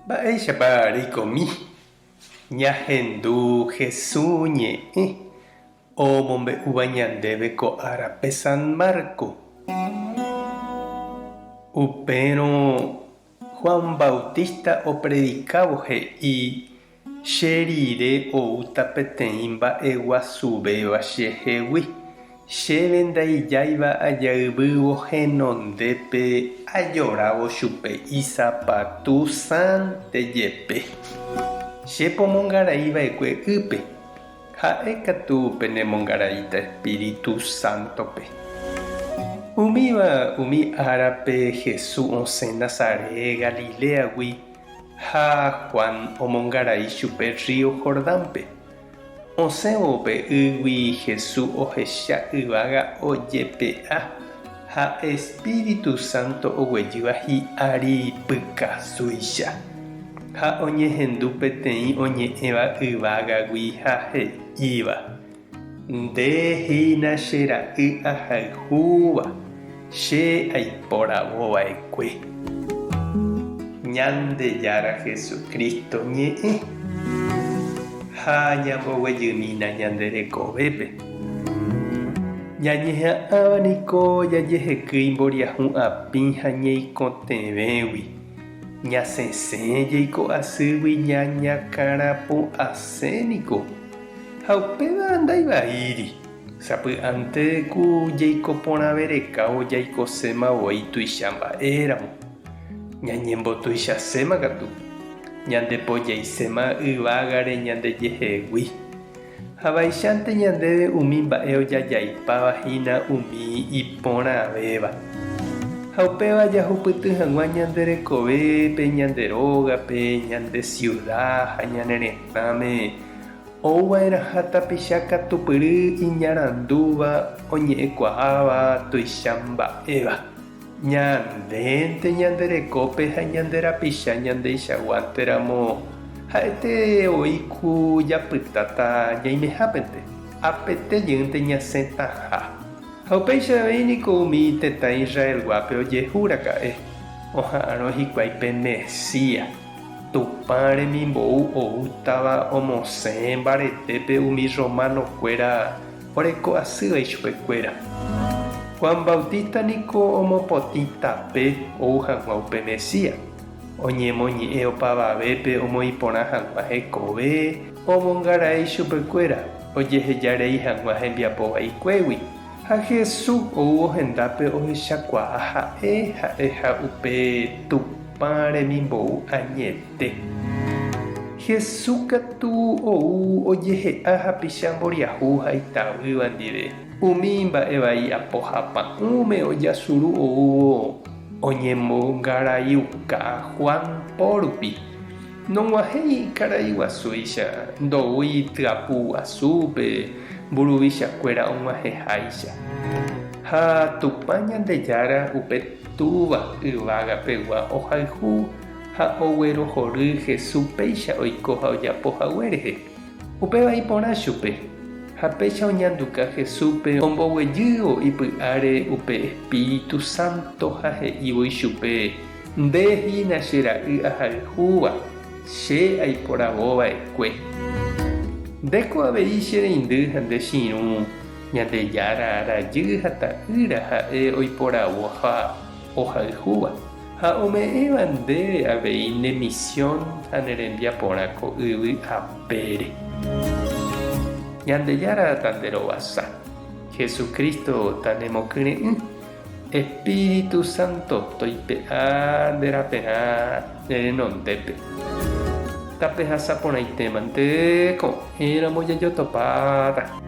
Mba'éichapa reikomi ñahendu Hesu ñe'ẽ omombe'úva ñandéve ko árape San Marco? Upérõ Juan Bautista opredikávo he'i, Che rire oúta peteĩ mba'eguasuvéva chehegui, chéve ndaijáiva ajayvývo henondépe ajorávo chupe isapatu sãnte jepe. Che pomongaraí va'ekue ýpe, Ha'e katu penemongaraíta Espíritu Sántope. Umíva umi árape Jesús osẽ Nazaret Galiléagui ha Juan omongarai chupe rrío Jordánpe. Osẽvo pe ýgui Jesús ohecha yvága ojepe'a ha Espíritu Santo oguejýva hi'ári pykasúicha. Ha oñehendu peteĩ oñe'ẽva yvágagui ha he'íva, Nde hína che ra'y ahayhúva, che aiporavo va'ekue. Ñandejára Jesucristo ñe'ẽ ha ñamboguejymína ñande rekovépe. Ñañeha'ãva niko jajehekýi mboriahu apĩ ha ñeikotevẽgui. Ñasẽsẽ jeiko asýgui ñañakãrapu'ãse niko, ha upéva ndaivaíri. Sapy'ánte ku jeiko porãve rekávo jaikoséma voi tuicha mba'éramo. Ñañembotuichaséma katu, ñandepojaiséma yvágare ñandejehegui. Ha vaichánte ñandéve umi mba'e ojajaipáva hína umi iporãvéva. Ha upéva jahupyty hag̃ua ñande rekovépe, ñande rógape, ñande siuda ha ñane retãme, ouva'erãha tapicha katupyry iñarandúva oñe'ẽkuaáva tuicha mba'éva. Ñandénte ñande rekópe ha ñande rapicha ñandeichaguánte ramo, ha'ete voi ku japytáta ñaimehápente, apete jeýnte ñasẽtaha. Ha upéicha avei niko umi tetã Israelguápe ojehu raka'e, oha'arõ hikuái pe Mesías, Tupã remimbou oútava omosẽ mbaretépe umi romano-kuéra oreko asýva ichupekuéra. Juan Bautista niko omopotĩ tape ou hag̃ua upe Mesías, oñemoñe'ẽ opavavépe omoĩ porã hag̃ua hekove, omongarai ichupekuéra ojeheja rei hag̃ua hembiapo vaikuégui, ha Jesús oúvo hendápe ohechakuaa ha'e ha'eha upe Tupã remimbou añete. Jesús katu ou ojehe'a hapicha mboriahu ha itavýva ndive. Umi mba'e vai apoha pa'ũme ojasuru oúvo oñemongaraiuka Juan po rupi. Nog̃uahẽi karai guasúicha, ndoúi tyapu guasúpe mburuvichakuéra og̃uahẽháicha. Ha Tupã Ñandejára upe Túva yvága pegua ohayhu ha oguerohory Jesús péicha oiko ha ojapo hague rehe. Upéva iporã chupe, ha péicha oñanduka Jesúspe omboguejývo ipy'áre upe Espíritu Santo ha he'ívo ichupe, Nde hína che ra'y ahayhúva, che aiporavo va'ekue. Ndéko avei che reindy ha nde che irũ, Ñandejára rajy ha ta'ýra ha'e oiporavo ha ohayhúva. Ha ome'ẽva ndéve avei ne misión ha ne rembiaporã ko yvy apére. Ñandejára tanderovasa, Jesucristo tanemokyre'ỹ, Espíritu Santo toipe'a nde raperã ne renondépe. Tapehasa porãitémante ko'ẽramo jajotopáta.